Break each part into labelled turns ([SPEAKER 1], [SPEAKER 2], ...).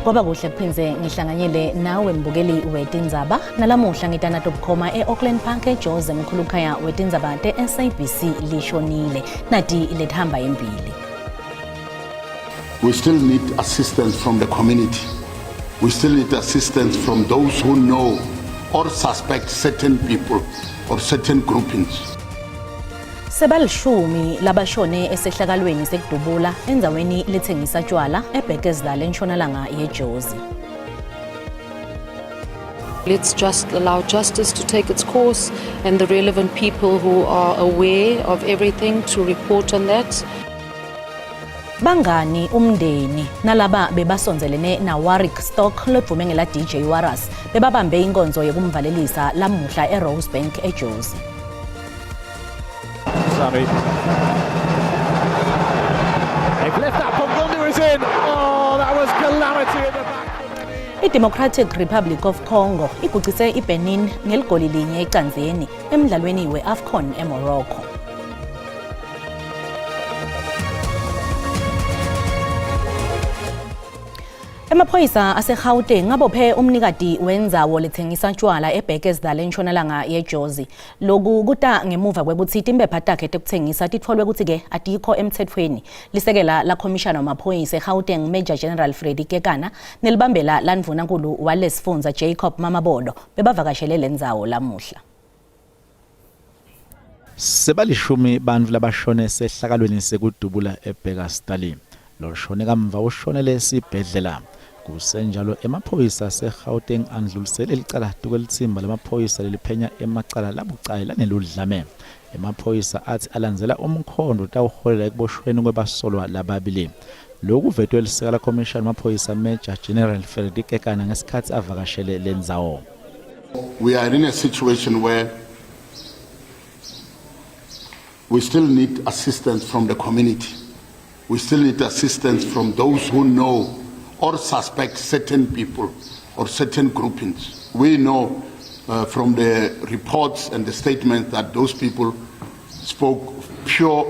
[SPEAKER 1] Kwaba kuhle kuphindze ngihlanganyele nawe mbukeli wetindzaba. Nalamuhla ngitanato bukhoma e-Auckland Park eJozi mkhulukhaya wetindzaba te-SABC lishonile. Nati lethamba embili.
[SPEAKER 2] We still need assistance from the community. We still need assistance from those who know or suspect certain people or certain groupings.
[SPEAKER 1] Sebalishumi labashone esehlakalweni sekudubula endzaweni letsengisa tjwala eBhekezdal entshonalanga yeJozi.
[SPEAKER 3] Let's just allow justice to take its course and the relevant people who are aware of everything to report on that.
[SPEAKER 1] Bangani umndeni nalaba bebasondzelene na Warwick Stock lodvume ngela DJ Warras bebabambe inkonzo yekumvalelisa lamuhla eRosebank eJozi.
[SPEAKER 4] Sorry. They've left that Bongonda is in. Oh, that was calamity at the back.
[SPEAKER 1] I-Democratic Republic of Congo igucise iBenin ngeligoli linye ecanzeni emdlalweni we-AFCON eMorocco. Emaphoyisa aseGauteng abophe umnikati wendzawo letsengisa tjwala eBhekezdal entshonalanga yeJozi. Loku kuta ngemuva kwekutsi timpepha takhe tekutsengisa titfolwe kutsi-ke atikho emtsetfweni. Lisekela lakhomishana wamaphoyisa eGauteng Major General Freddy Kekana nelibambela landvunankulu walesifundza Jacob Mamabolo bebavakashele lendzawo lamuhla.
[SPEAKER 5] Sebalishumi bantfu labashone esehlakalweni sekudubula eBhekastali. Loshone kamva ushonele esibhedlela. Kusenjalo emaphoyisa aseGauteng andlulisele licala tukwelitsimba lamaphoyisa leliphenya emacala labucayi laneludlame. Emaphoyisa atsi alandzela umkhondo tawuholela ekuboshweni kwebasolwa lababili. Loku kuvetwe lisekela khomishana wamaphoyisa Major General Freddy Kekana ngesikhatsi avakashele lendzawo.
[SPEAKER 2] We are in a situation where we still need assistance from the community. We still need assistance from those who know or suspect certain people or certain groupings. We know from the reports and the statements that those people spoke pure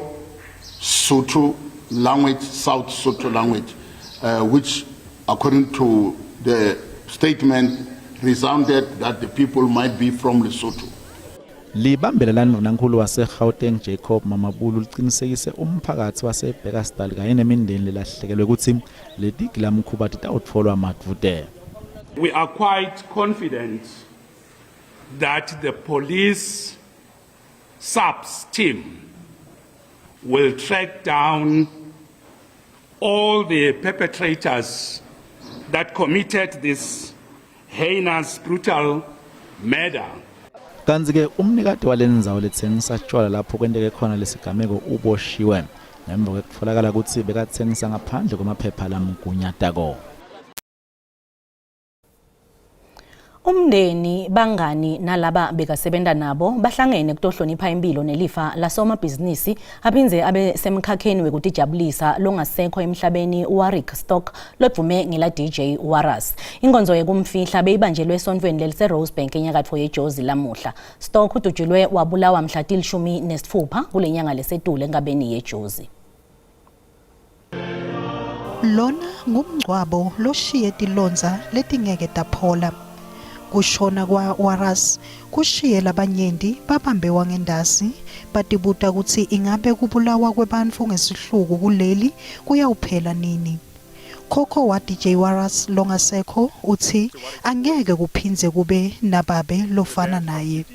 [SPEAKER 2] Sotho language, South Sotho language, which according to the statement resounded that the people might be from Lesotho.
[SPEAKER 5] Libambela landvunankhulu waseGauteng Jacob Mamabulu licinisekise umphakatsi waseBekkersdal kanye nemindeni lelahlekelwe kutsi letigilamkhuba titawutfolwa madvute.
[SPEAKER 6] We are quite confident that the police SAPS team will track down all the perpetrators that committed this heinous, brutal murder.
[SPEAKER 5] Kantsi-ke umnikati walendzawo letsengisa tjwala lapho kwenteke khona lesigameko uboshiwe ngemva kwekutfolakala kutsi bekatsengisa ngaphandle kwemaphepha lamgunyatako.
[SPEAKER 1] Umndeni, bangani nalaba bekasebenta nabo bahlangene kutohlonipha impilo nelifa lasomabhizinisi aphindze abe semkhakheni wekutijabulisa longasekho emhlabeni Warwick Stock lodvume ngela DJ Warras. Inkonzo yekumfihla beyibanjelwe esontfweni lelise-Rosebank enyakatfo yeJozi lamuhla. Stock udutshulwe wabulawa mhla 16 kulenyanga lesetule enkabeni yeJozi.
[SPEAKER 7] Lona ngumngcwabo loshiye tilondza letingeke taphola. Kushona kwa-Warras kushiye labanyenti babambe wangendasi batibuta kutsi ingabe kubulawa kwebantfu ngesihluku kuleli kuyawuphela nini. Khokho wa-DJ Warras longasekho utsi angeke kuphindze kube nababe lofana naye.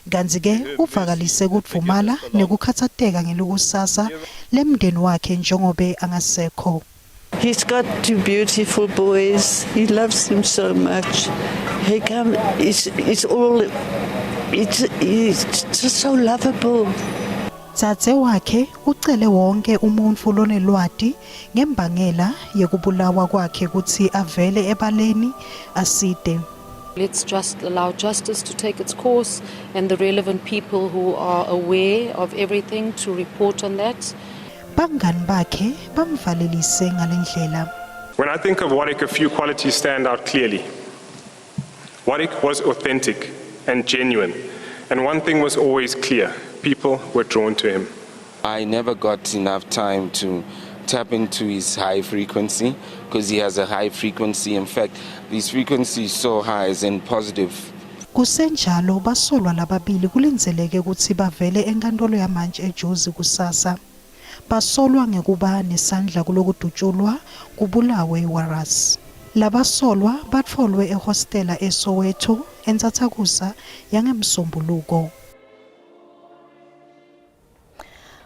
[SPEAKER 7] Kantsi-ke uvakalise kudvumala nekukhatsateka ngelikusasa lemndeni wakhe njengobe angasekho.
[SPEAKER 8] He's got two beautiful boys. He loves them so much. He come, it's all, it's just so lovable.
[SPEAKER 7] Dzadze wakhe ucele wonke umuntfu lonelwati ngembangela yekubulawa kwakhe kutsi avele ebaleni asite.
[SPEAKER 3] Let's just allow justice to take its course and the relevant people who are aware of everything to report on that.
[SPEAKER 7] Bangani bakhe bamvalelise ngalendlela.
[SPEAKER 9] When I think of Warwick, a few qualities stand out clearly. Warwick was authentic and genuine, and one thing was always clear: people were drawn to him.
[SPEAKER 10] I never got enough time to tap into his high frequency because he has a high frequency. In fact, his frequency is so high as in positive.
[SPEAKER 7] Kusenjalo, basolwa lababili kulindzeleke kutsi bavele enkantolo yamantji eJozi kusasa. Basolwa ngekuba nesandla kulokudutshulwa kubulawe Warras. Labasolwa batfolwe ehostela eSoweto entsatsakusa yangeMsombuluko.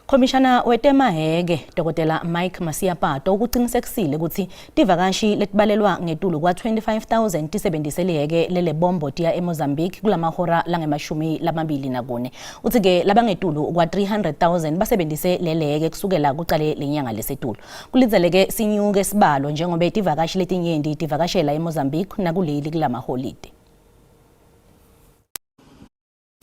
[SPEAKER 1] Khomishana wetemaheke Dr Mike Masiapato ukucinisekisile ukuthi tivakashi letibalelwa ngetulu kwa-25,000 tisebentise liheke lelebombo tiya eMozambique kulamahora langemashumi lamabili nakune. Uthi-ke labangetulu kwa-300,000 basebentise leleheke kusukela kucale lenyanga lesetulu. Kulindzeleke sinyuke sibalo njengoba tivakashi letinyenti tivakashela eMozambique nakuleli kulamaholide.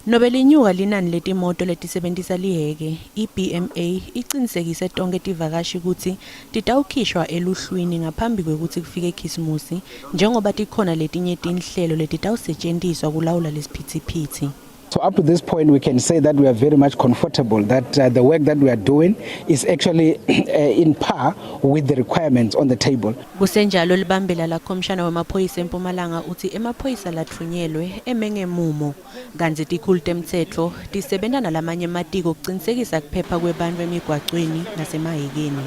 [SPEAKER 11] Nobe linyuka linani letimoto letisebentisa liheke, i-BMA icinisekise tonkhe tivakashi kutsi titawukhishwa eluhlwini ngaphambi kwekutsi kufike Khisimusi njengoba tikhona letinye tinhlelo letitawusetjentiswa kulawula lesiphitsiphitsi.
[SPEAKER 12] So up to this point, we can say that we are very much comfortable that the work that we are doing is actually in par with the requirements on the table.
[SPEAKER 11] Kusenjalo libambela lakhomishana wemaphoyisa eMpumalanga utsi emaphoyisa latfunyelwe eme ngemumo kantsi tikhulu temtsetfo tisebenta nalamanye ematiko kucinisekisa kuphepha kwebantfu emigwacweni nasemahhekeni.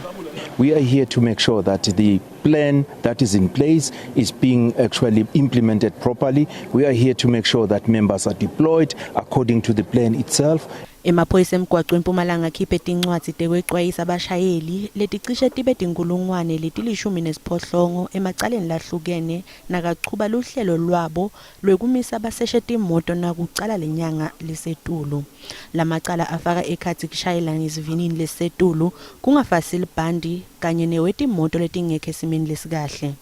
[SPEAKER 13] We are here to make sure that the plan that is in place is being actually implemented properly. We are here to make sure that members are deployed according to the plan itself.
[SPEAKER 11] Emaphoyisa emgwaco eMpumalanga akhiphe tincwadzi tekwecwayisa abashayeli leticishe tibe tinkulungwane leti-18 emacaleni lahlukene nakachuba luhlelo lwabo lwekumisa baseshe timoto nakucala lenyanga lesetulu. Lamacala afaka ekhatsi kushayela ngesivinini lesisetulu, kungafasi libhandi kanye newetimoto letingekho esimeni lesikahle.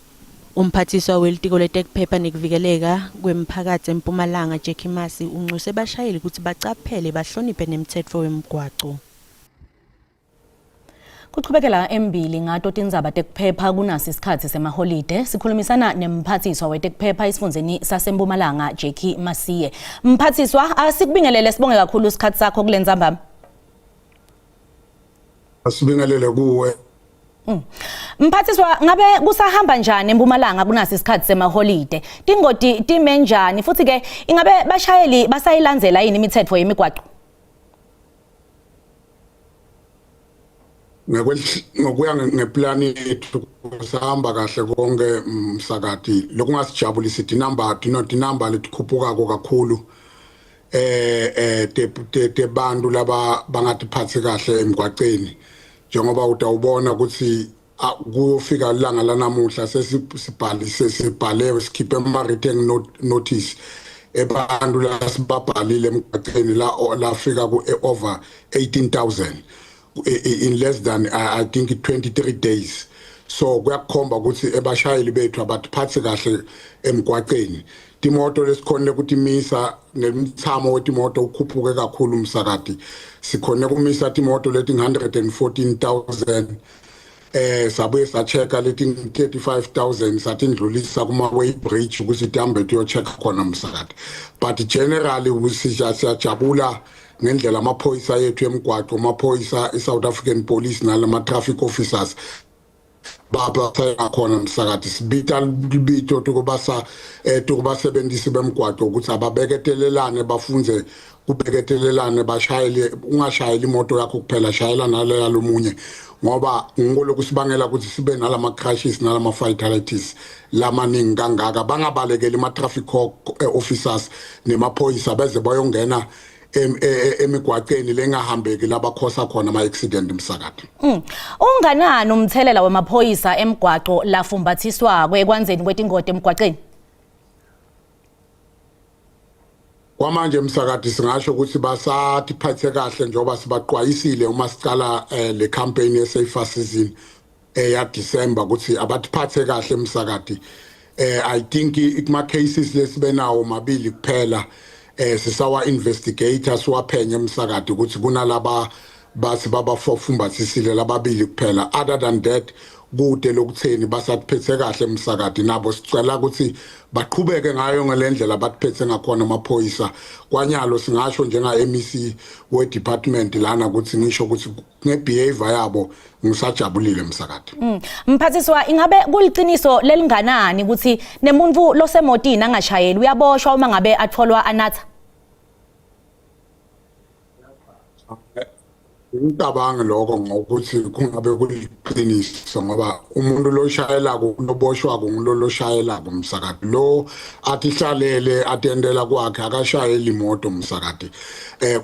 [SPEAKER 11] Umphathiswa welitiko letekuphepha nekuvikeleka kwemphakatsi eMpumalanga Jackie Masi uncuse bashayeli kutsi bacaphele bahloniphe nemtsetfo wemgwaco.
[SPEAKER 1] Kuchubekela embili ngato tindzaba tekuphepha kunasi isikhatsi semaholide sikhulumisana nemphathiswa wetekuphepha esifundzeni saseMpumalanga Jackie Masie. Mphathiswa, asikubingelele sibonge kakhulu isikhatsi sakho kulentsambama.
[SPEAKER 2] Asibingelele kuwe.
[SPEAKER 1] Mphathiswa, ngabe kusahamba njani eMpumalanga kunasi isikhatsi semaholide? Tingoti time njani futhi ke ingabe bashayeli basayilandzela yini imithetho yemigwaco?
[SPEAKER 2] Ngokuya ngeplani yethu kusahamba kahle konke, msakati. Lokungasijabulisi tinamba tinamba letikhuphukako kakhulu tebantu laba bangatiphathi kahle emgwaceni, njengoba utawubona ukuthi kuyofika ilanga lanamuhla sesibhalise, sibhale, sikhiphe ama-written notice ebantu la sibabhalile emgwaceni la lafika ku over 18,000 in less than I think 23 days. So kuyakukhomba ukuthi ebashayeli bethu abatiphathi kahle emgwaceni. Timoto lesikhonile ukutimisa nemthamo wetimoto ukhuphuke kakhulu, umsakati. Sikhone kumisa timoto leti 114,000, sabuye sa-check-a leti 35,000, satindlulisa kuma weigh bridge ukuthi tihambe tiyo-check khona, msakati. But generally siyajabula ngendlela amaphoyisa yethu emgwaqo, amaphoyisa i-South African Police nalama traffic officers bapha khona, msakati. Sibita libito tukubasa tukubasebenzisi bemgwaqo ukuthi ababeketelelane, bafunze kubeketelelane, bashayele. Ungashayeli imoto yakho kuphela, shayela naleya lomunye, ngoba ngiko lokusibangela ukuthi sibe nalama crashes nalama fatalities lamaningi kangaka. Bangabalekeli ama traffic officers nemaphoyisa beze bayongena emigwaqeni lengahambeki labakhosa khona ama-accident, msakati.
[SPEAKER 1] Unganani umthelela wemaphoyisa emgwaco lafumbathiswako ekwandzeni kwetingoti emgwaqeni?
[SPEAKER 2] Kwamanje, msakati, singasho ukuthi basatiphathe kahle njengoba sibaqwayisile uma sicala le campaign ye-safer season eya December ukuthi abatiphathe kahle, msakati. I think kuma cases lesibenawo mabili kuphela, sisawa investigate, siwaphenye, msakati, ukuthi kunalaba Bathi babafumbathisile lababili kuphela. Other than that, kude lokutheni basatiphethe kahle emsakadi nabo. Sicela ukuthi baqhubeke ngayo ngelendlela batiphethe ngakhona amaphoyisa. Kwanyalo singasho njenga MEC we department lana ukuthi ngisho ukuthi ngebehavior yabo ngisajabulile msakade.
[SPEAKER 1] Mphathiswa, ingabe kuliciniso lelinganani ukuthi nemuntu losemotini angashayeli uyaboshwa uma ngabe atholwa anatha?
[SPEAKER 2] Ngicabanga lokho ngokuthi kungabe kuliqiniso, ngoba umuntu loshayelako loboshwako ngulo loshayelako msakade. Lo athi hlalele atendela kwakhe akashayeli imoto msakade.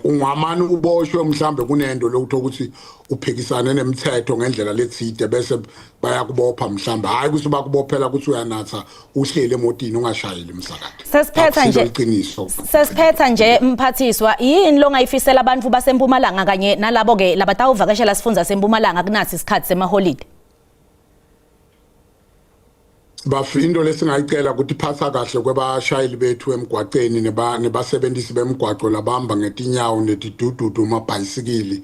[SPEAKER 2] Ungamane uboshwe mhlambe kunento lokutho ukuthi uphikisane nemithetho ngendlela letsite, bese bayakubopha mhlambe, hayi ukuthi bakubophela ukuthi uyanatha uhlele emotini ungashayeli msakade.
[SPEAKER 1] Sesiphetha nje.
[SPEAKER 2] Iqiniso.
[SPEAKER 1] Sesiphetha nje mphathiswa, yini longayifisela abantu basempumalanga kanye nalabo ke labatawuvakashela sifundza sempumalanga kunasi isikhathi semaholide?
[SPEAKER 2] Into lesingayicela ukuthi phatha kahle kwebashayeli bethu emgwaceni nebasebenzisi bemgwaco labahamba ngetinyawo netidududu, amabhayisikili,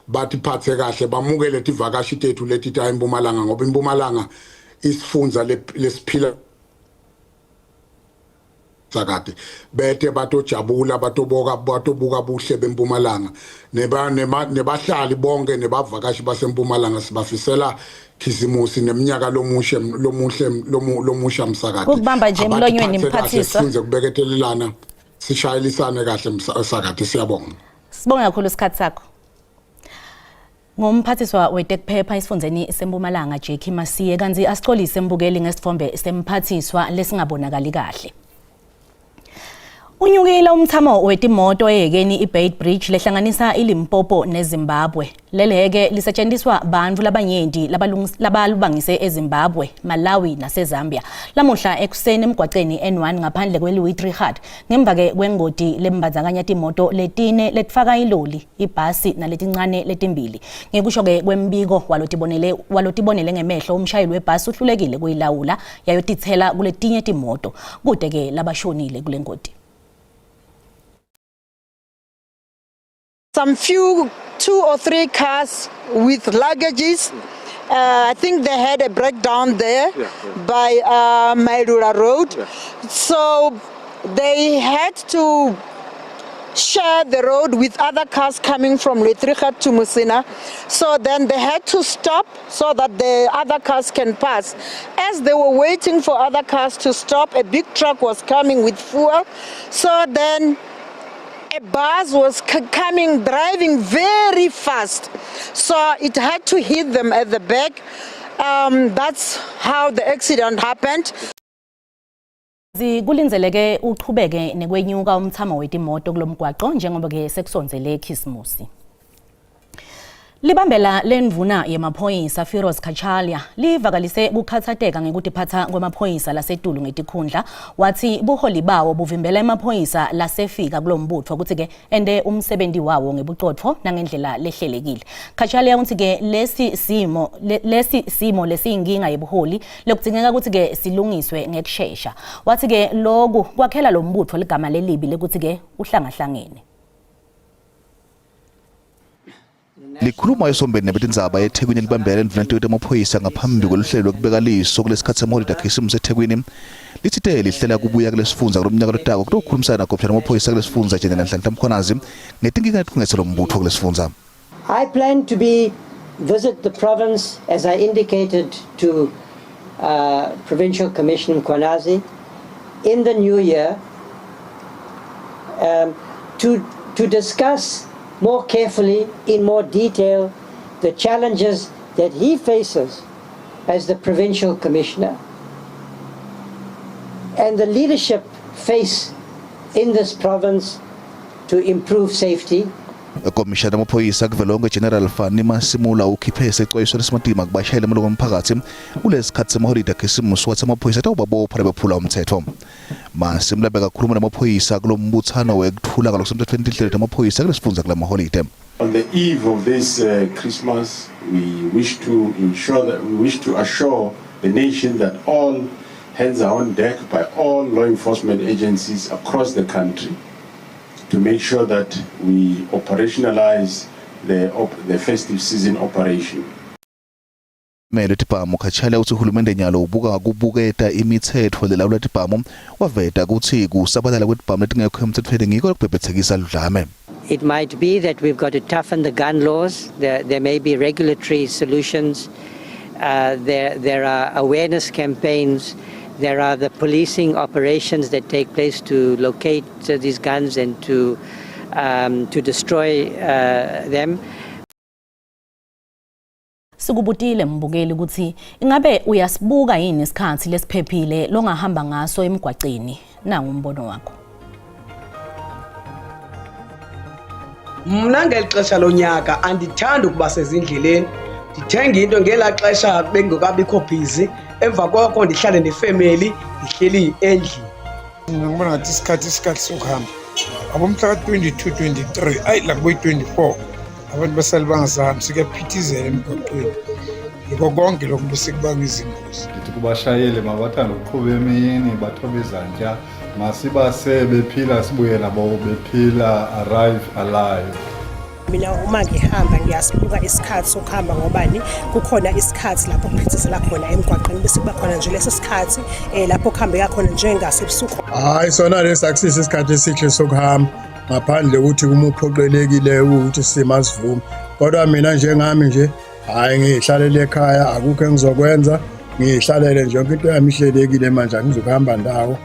[SPEAKER 2] bathi phathe kahle, bamukele tivakashi tethu leti ta eMpumalanga, ngoba iMpumalanga isifundza lesiphila sakade. Bete batojabula, batoboka, batobuka buhle bempumalanga. Nebahlali bonke nebavakashi basempumalanga sibafisela Khisimusi neminyaka lomushe lomuhle lomusha msakade.
[SPEAKER 1] Kukubamba nje emlonyweni mphathiswa.
[SPEAKER 2] Sifunze kubeketelelana, sishayelisane kahle msakade. Siyabonga.
[SPEAKER 1] Sibonga kakhulu isikhathi sakho. Ngumphathiswa wetekuphepha esifundzeni sempumalanga Jackie Masiye, kanti asicolise embukeli ngesithombe semphathiswa lesingabonakali kahle. Unyukile umthamo wetimoto ehhekeni iBeit Bridge lehlanganisa iLimpopo neZimbabwe. Leli heke lisetshenziswa bantfu labanyenti labalubangise eZimbabwe, Malawi naseZambia. Lamuhla ekuseni emgwaceni N1 ngaphandle kweLouis Trichardt, ngemva-ke kwengoti lembandzakanya timoto letine letifaka iloli, ibhasi naletincane letimbili. Ngekusho-ke kwembiko walotibonele walotibonele ngemehlo, umshayeli webhasi uhlulekile kuyilawula yayotitsela kuletinye timoto. Kude-ke labashonile kule ngoti.
[SPEAKER 14] Some few, 2 or 3 cars with luggages. I think they had a breakdown there by Mailula Road. So they had to share the road with other cars coming from Louis Trichardt to Musina. So then they had to stop so that the other cars can pass. As they were waiting for other cars to stop, a big truck was coming with fuel. So then a bus was coming, driving very fast. So it had to hit them at the back. That's how the accident happened.
[SPEAKER 1] Kulindzeleke uchubeke nekwenyuka umthamo wetimoto kulomgwaqo njengoba ke sekusondzele Khisimusi. Libambela lendvuna yemaphoyisa Firoz Cachalia livakalise kukhatsateka ngekutiphatsa kwemaphoyisa lasetulu ngetikhundla, wathi buholi bawo buvimbela emaphoyisa lasefika kulombutfo kutsi ke ende umsebenzi wawo ngebucotfo nangendlela lehlelekile. Cachalia utsi ke lesi simo lesiyinkinga yebuholi lekudzingeka kutsi ke silungiswe ngekushesha. Wathi ke loku kwakhela lombutfo ligama lelibi lekutsi ke uhlangahlangene.
[SPEAKER 15] Likhuluma esombeni nebetindzaba eThekwini libambela endvuna yemaphoyisa ngaphambi kweluhlelo lokubeka liso kulesikhathi semaholide akhisimusi eThekwini, litsite lihlela kubuya kulesifundza kulomnyaka lotako kutokhulumisana nakhomishana wamaphoyisa kulesifundza General Nhlanhla Mkhwanazi ngetinkinga letikhungethe lombutfo kulesifundza.
[SPEAKER 16] I plan to be visit the province as I indicated to Provincial Commissioner Mkhwanazi in the new year to discuss more carefully, in more detail, the challenges that he faces as the provincial commissioner and the leadership face in this province to improve safety.
[SPEAKER 15] Komishana wamaphoyisa kuvelonke General Fannie Masemola ukhiphe isexwayiso lesimatima kubashayeli amalungu omphakathi kulesikhathi semaholide akhisimusi, wathi amaphoyisa atawubabopha labephula umthetho. Masemola bekakhuluma namaphoyisa kulo mbuthano wekuthula ngalokusemthethweni tinhlelo temaphoyisa kulesifundza kulamaholide.
[SPEAKER 17] On the eve of this Christmas, we wish to ensure that we wish to assure the nation that all hands are on deck by all law enforcement agencies across the country to make sure that we operationalize the, the festive season operation.
[SPEAKER 15] Mele tibhamu Khachalia utsi hulumende nyalo ubuka kubuketa imitsetfo lelawula tibhamu waveta kutsi kusabalala kwetibhamu letingekho emtsetfweni ngiko lokubhebhethekisa ludlame.
[SPEAKER 16] It might be that we've got to toughen the gun laws. There, there may be regulatory solutions. Uh, there, there are awareness campaigns. There are the policing operations that take place to locate these guns and to, um, to destroy uh, them.
[SPEAKER 1] Sikubutile mbukeli ukuthi ingabe uyasibuka yini isikhathi lesiphephile longahamba ngaso emgwaceni nangu umbono wakho.
[SPEAKER 18] Mna ngeli xesha lonyaka andithandi ukuba sezindleleni ndithenga into ngelaa xesha bengekabikho busy emva koko ndihlale nefemeli ndihleli endlini.
[SPEAKER 19] Ngibona ngathi isikhathi isikhathi sokuhamba abo mhla ka-22 23 ayi la kuboyi-24 abantu basale bangasahambi sekuyaphithizela emgwaqweni yiko konke lokhu bese kubanga izingozi.
[SPEAKER 20] Ndithi kubashayeli mabathande ukuqhuba emini bathobe izantya masibase bephila sibuye nabo bephila arrive alive.
[SPEAKER 21] Mina uma ngihamba ngiyasibuka isikhathi sokuhamba ngobani kukhona isikhathi lapho kuphithizela khona emgwaqeni bese kuba khona nje leso sikhathi um lapho kuhambeka khona njengasebusuku.
[SPEAKER 19] Hhayi sona lesi akusiso isikhathi esihle sokuhamba ngaphandle kokuthi uma uphoqelekile ukuthi isimo asivumi kodwa mina njengami nje hhayi ngiyihlalele ekhaya akukho engizokwenza ngiyihlalele nje yonke into yami ihlelekile manje angizukuhamba ndawo.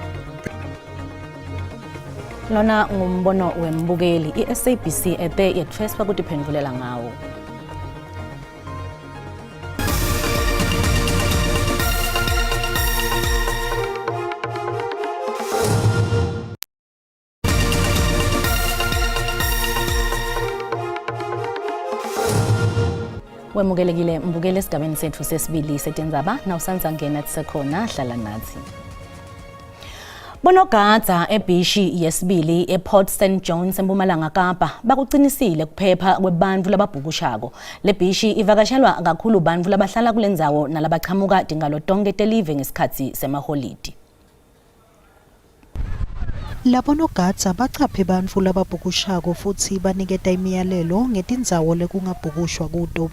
[SPEAKER 1] Lona ngumbono wembukeli i-SABC ebe yetfeswa kutiphendvulela ngawo. Wemukelekile mbukeli esigabeni sethu sesibili setindzaba nawusanza ngena tisekhona hlala nathi. Bonogadza ebhishi yesibili ePort St Johns eMpumalanga Kapa bakucinisile kuphepha kwebantfu lababhukushako. Le bhishi ivakashelwa kakhulu bantfu labahlala kulendzawo nalabachamuka tingalo tonke telive ngesikhatsi semaholidi.
[SPEAKER 7] Labonogadza bachaphe bantfu lababhukushako futsi baniketa imiyalelo ngetindzawo lekungabhukushwa kuto.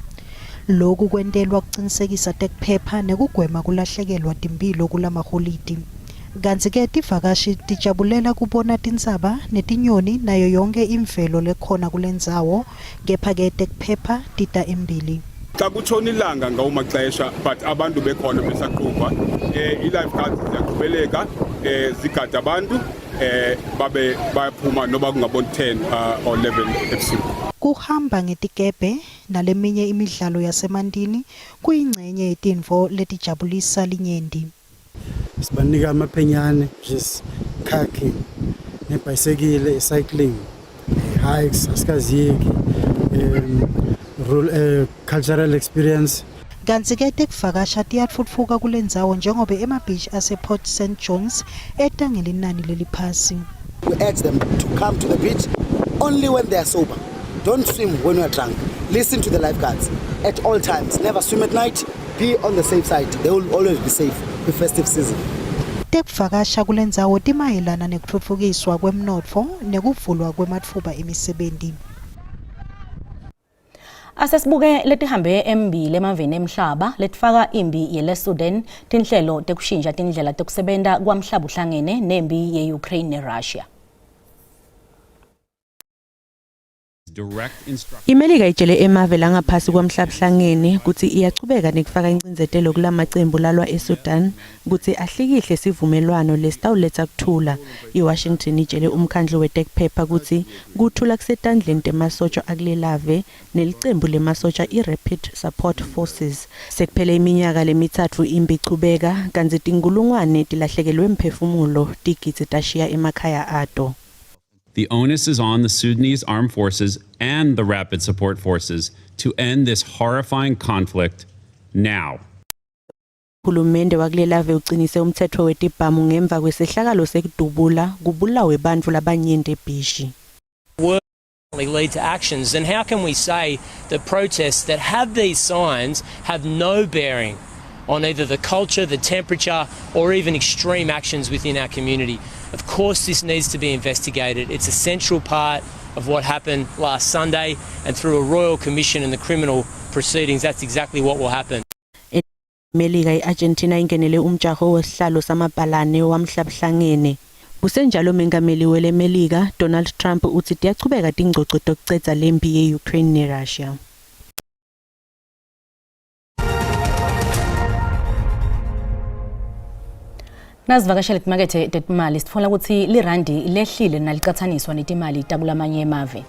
[SPEAKER 7] Loku kwentelwa kucinisekisa tekuphepha nekugwema kulahlekelwa timphilo kulamaholidi. Kantsi-ke tivakashi tijabulela kubona tintsaba netinyoni nayo yonkhe imvelo lekhona kulendzawo kepha-ke tekuphepha tita embili.
[SPEAKER 22] Xa kutshona ilanga ngawo maxesha but abantu bekhona besaqubha um ii-lifeguards ziyaqhubeleka um zigade abantu um babe bayaphuma noba kungabo-10 uh, or 11 ebusuku.
[SPEAKER 7] Kuhamba ngetikebhe naleminye imidlalo yasemantini kuyincenye yetintfo letijabulisa linyenti.
[SPEAKER 23] Sibanika amaphenyane which kayaking nebhayisekile cycling hikes asikaziyeki um, uh, cultural experience.
[SPEAKER 7] Kantsi-ke tekuvakasha tiyatfutfuka kulendzawo njengobe emabhishi ase-Port St Johns eta ngelinani leliphasi.
[SPEAKER 24] We urge them to come to the beach only when they are sober. Don't swim when you are drunk. Listen to the lifeguards at all times. Never swim at night. Be on the safe side. They will always be safe the festive season.
[SPEAKER 7] Tekuvakasha kulendzawo timayelana nekutfutfukiswa kwemnotfo nekuvulwa kwematfuba emisebenti.
[SPEAKER 1] Asesibuke letihambe embili emaveni emhlaba letifaka imbi yele-Sudan, tinhlelo tekushintsha tindlela tekusebenta kwamhlaba uhlangene nembi ye-Ukraine neRussia.
[SPEAKER 11] IMelika itshele emave langaphasi kwamhlabuhlangene kutsi iyachubeka nekufaka incindzetelo kulamacembu lalwa eSudan kutsi ahlikihle sivumelwano lesitawuletsa kuthula. IWashington itshele umkhandlu wetekuphepha kutsi kuthula kusetandleni temasotja akulelave nelicembu lemasotja i-Rapid Support Forces. Sekuphele iminyaka lemitsatfu impi ichubeka kantsi tinkhulungwane tilahlekelwe mphefumulo tigidzi tashiya emakhaya ato.
[SPEAKER 25] The onus is on the Sudanese armed forces and the Rapid Support Forces to end this horrifying conflict now.
[SPEAKER 11] Hulumende wakulelave ucinise umtsetfo wetibhamu ngemva kwesehlakalo sekudubula kubulawe bantfu labanyenti ebhishi.
[SPEAKER 26] Lead to actions, then how can we say that protests that have these signs have no bearing on either the culture, the temperature, or even extreme actions within our community? Of course, this needs to be investigated. It's a central part of what happened last Sunday, and through a royal commission and the criminal proceedings, that's exactly what will happen.
[SPEAKER 11] Melika i-Argentina ingenele umjaho wesihlalo samabhalane wamhlabuhlangene. Kusenjalo mengameli weleMelika Donald Trump utsi tiyachubeka tingcoco tokucedza lempi ye-Ukraine neRussia.
[SPEAKER 1] Nasivakashela timakethe tetimali sitfola kutsi lirandi lehlile nalicatsaniswa netimali takulamanye emave.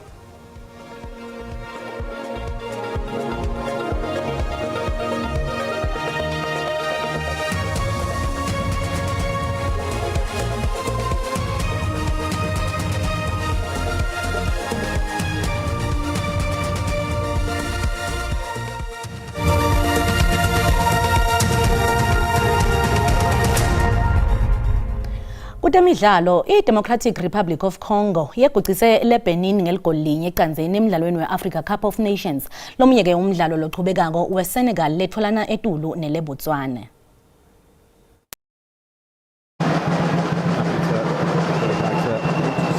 [SPEAKER 1] Kutemidlalo, i-Democratic Republic of Congo yegucise leBenin ngeligoli linye ecandzeni emdlalweni we-Africa Cup of Nations. Lomunye-ke umdlalo lochubekako weSenegal letholana etulu neleBotswana.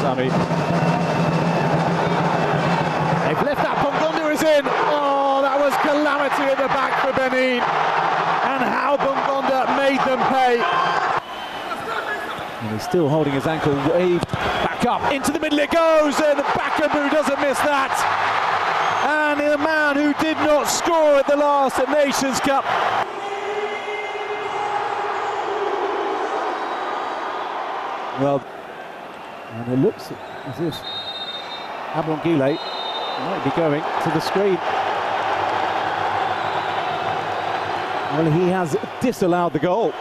[SPEAKER 3] Sami. They've left that. Bongonda is in. Oh, that was calamity at the back for Benin. And how Bongonda made them pay. And he's still holding his ankle. Waved back up into the middle it goes. And Bakambu doesn't miss that. And the man who did not score at the last Nations Cup. Well, and it looks as if Abongile might be going to the screen. Well, he has disallowed the goal,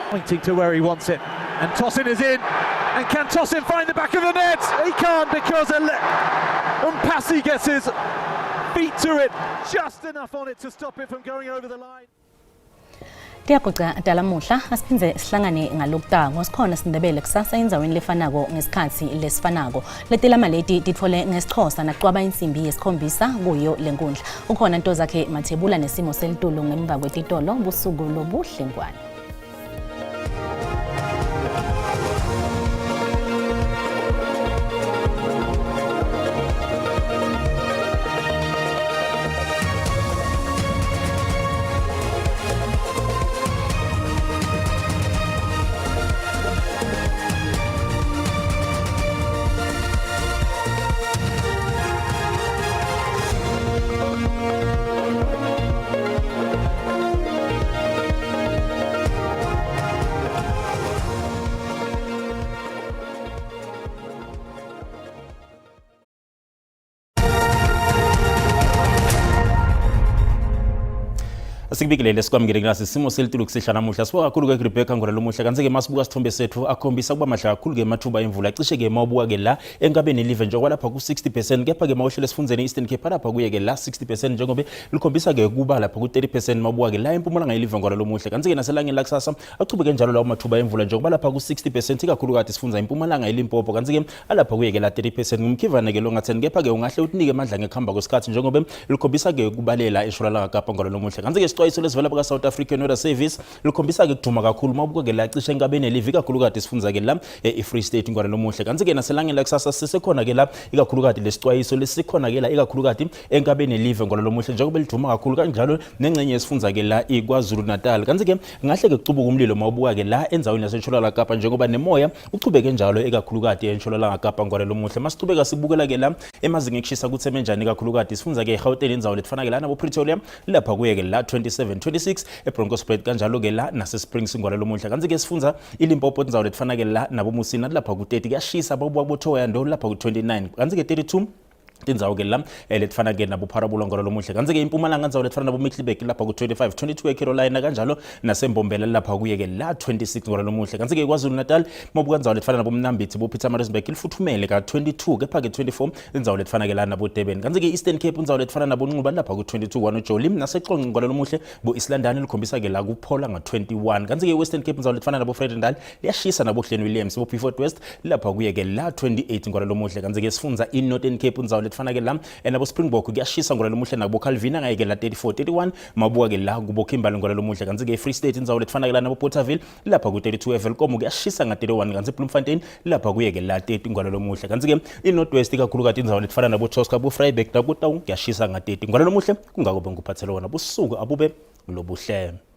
[SPEAKER 3] pointing to where he wants it. And Tosin is in. And can Tosin find the back of the net? He can't because Mpasi gets his feet to it, just enough on it to stop it from going over the line.
[SPEAKER 1] Tiyaguca talamuhla asiphindze sihlangane ngalokutako sikhona siNdebele kusasa endzaweni lefanako ngesikhatsi lesifanako letilama leti titfole ngesiXhosa nacwaba insimbi yesikhombisa kuyo lenkundla ukhona Ntozakhe Mathebula nesimo selitulu ngemva kwetitolo busuku lobuhle ngwane.
[SPEAKER 4] Asikubikilele sikwamukele kulasi simo selitulu kusihla namuhla. Sibuka kakhulu ke Rebecca ngora lomuhla kanti ke masibuka sithombe sethu akhombisa kuba mahla kakhulu ke amathuba emvula cishe ke mawubuka ke la enkabeni live njengoba lapha ku 60% kepha ke mawuhlele esifundzeni Eastern Cape lapha kuye ke la 60% njengoba likhombisa ke kuba lapha ku 30% mawubuka ke la empumalanga yelive ngora lomuhla kanti ke naselangeni lakusasa achubeke njalo lawo mathuba emvula njengoba lapha ku 60% ikakhulukati sifundza impumalanga yeLimpopo kanti ke alapha kuye ke la 30% ngumkhivane ke longatheni kepha ke ungahle utinike amandla ngekuhamba kwesikhathi njengoba likhombisa ke kubalela eshonalanga Kapa ngalo lomuhla kanti ke isixwayiso lesivela baka South African Weather Service likhombisa ke kuduma kakhulu mawubuka ke la cishe enkabeni elivi ikakhulukati sifundza ke la e-Free State ngalo lomuhla kanti ke naselangeni lakusasa sisekhona ke la ikakhulukati lesixwayiso lesikhona ke la ikakhulukati enkabeni elive ngalo lomuhla njengoba liduma kakhulu kanjalo nengxenye yesifundza ke la iKwaZulu Natal kanti ke ngahle ke kucubuka umlilo mawubuka ke la endaweni yaseNtshonalanga Kapa njengoba nemoya uchubeke njalo ekakhulukati eNtshonalanga Kapa ngwale lomuhle masichubeka sibukela ke la emazinga ekushisa kuthi emenjani ikakhulukati sifundza ke eGauteng indzawo letifana ke la nabo Pretoria lapha kuye ke la 27 26 eBronkhorstspruit kanjalo ke la nase Springs ngwale lomuhle kanti ke sifundza iLimpopo indzawo letifana ke la nabo Musina lapha ku 30 kuyashisa babuka bo Thohoyandou lapha ku 29 kanti ke 32 tindzawo ke la letifana ke nabo Pharabulo ngolo lomuhle kanti ke impumalanga ndzawo letifana nabo Middelburg lapha ku-25 22 eCarolina kanjalo nasembombela lapha kuye ke la 26 ngolo lomuhle kanti ke KwaZulu Natal mabuka ndzawo letifana nabo Mnambithi bo Pietermaritzburg lifuthumele ka-22 kepha ke 24 indzawo letifana ke la nabo Durban kanti ke Eastern Cape indzawo letifana nabo Nxuba lapha ku-22 kwaNojoli naseXongo ngolo lomuhle bo Islandani likhombisa ke la kuphola nga-21 kanti ke Western Cape indzawo letifana nabo Vredendal liyashisa nabo Glen Williams bo Beaufort West lapha kuye ke la 28 ngwala lomuhle kanti ke sifundza i-Northern Cape indzawo letifana ke la nabo Springbok kuyashisa ngolalo muhle nabo Calvin angayeke la 34 31 mabuka ke la kubo Kimberley ngolalo muhle kantsi ke Free State indzawo letifana ke la nabo Porterville lapha ku 32 eVelkom kuyashisa nga 31 kantsi Bloemfontein lapha kuye ke la 30 ngolalo muhle kantsi ke iNorth West ikakhulukati indzawo letifana nabo Tosca bo Vryburg nabo Taung kuyashisa nga 30 ngolalo muhle kungako bengikuphathele wona busuku abube lobuhle.